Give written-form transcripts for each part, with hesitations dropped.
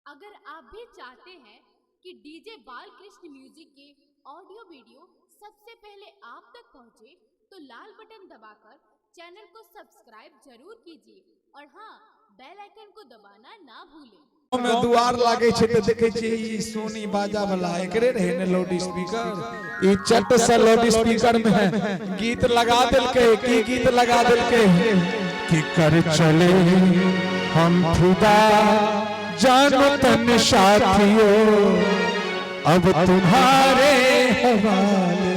अगर आप भी चाहते हैं कि डीजे बालकृष्ण म्यूजिक के ऑडियो वीडियो सबसे पहले आप तक पहुंचे, तो लाल बटन दबाकर चैनल को सब्सक्राइब जरूर कीजिए और हाँ, बेल आइकन को दबाना ना भूलें। में दुआर लागे छै तऽ देखै छियै ई सोनी बाजा वाला एकरे रहे ने लाउड स्पीकर। ई चट से लाउड स्पीकर में गीत लगा देलकै। की गीत लगा देलकै कि कर चले हम खुदा जानो तन साथियों, अब तुम्हारे हवाले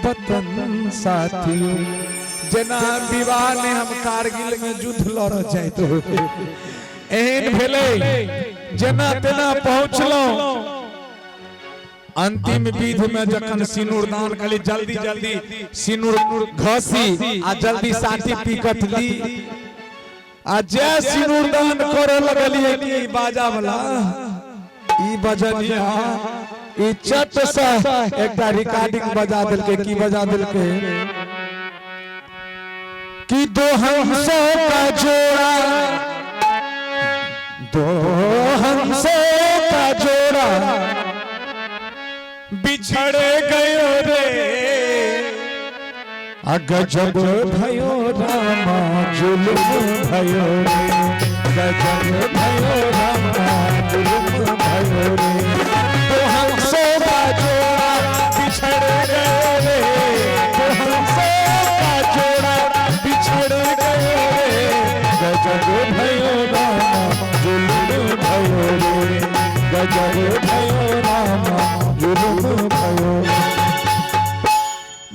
वतन साथियों। जेना विवाह ने हम कारगिल में युद्ध लड़ जाइत हो, एहन भेलै। जेना तेना पहुँचलहुँ। अंतिम विध में जखन सिनुरदान कहली, जल्दी जल्दी सिनुर घसी आ जल्दी सर्टिफिकेट ली, आ जे सिनुरदान करे लगलिए कि बाजा वाला ई बजनिया ई चट से एकटा रिकॉर्डिंग बजा देलकै। की बजा देलकै कि दो हंसों का जोड़ा, दो हंसों का जोड़ा बिछड़ गयो रे, आ गजब भयो रामा जुल्म भयो रे, गजब भयो रामा जुल्म भयो रे। दो हंसों का जोड़ा बिछड़ गयो रे, दो हंसों का जोड़ा बिछड़ गयो रे, गजब भयो रामा जुल्म भयो रे, गजब भयो रामा जुल्म भयो रे।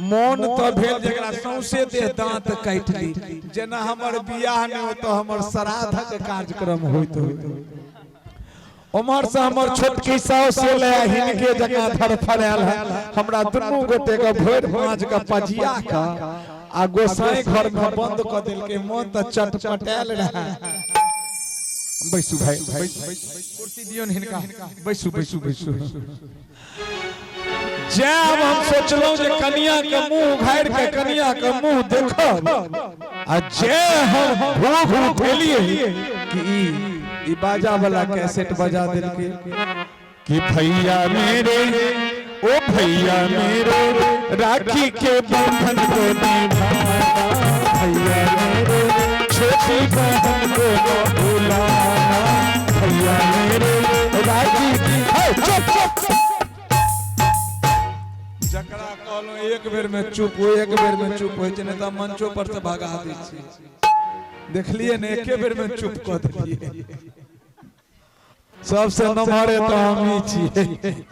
मोन तऽ भेल जेकरा सौंसे देह दांत काटि ली, जेना हमर बियाह नहि हो तऽ हमर श्राद्धक कार्यक्रम होइत होइत। उम्हर से हमर छोटकी साउस एलै, हिनके जकाँ धड़फड़ायल है। हमरा दुनू गोटे के भरि पाँच के पजिया के आ गोसाई घर में बंद कऽ देलकै। मोन तऽ चटपटायल रहै। बैसू भाई, कुर्सी दियौ ने हिनका। बैसू बैसू बैसू। जब हम सोचलहुं जे कनिया के मुंह उघारि के कनिया के मुंह देखब, आ जे हम भूख उठेलिए कि ई बाजा वाला कैसेट बजा देलकै कि भैया मेरे, ओ भैया मेरे, राखी के बंधन को निभाना, भैया मेरे, छोटी बहन को न भुलाना, भैया मेरे, राखी की। हे, चुप चुप। जकरा कहलहुँ एक बेर में चुप हो, एक बेर में चुप होइ छै, नहि तऽ मंचो पर से भगा दै छी। देखलियै ने, एके बेर में चुप कऽ देलियै। सबसे नमहरे तऽ हमही छियै।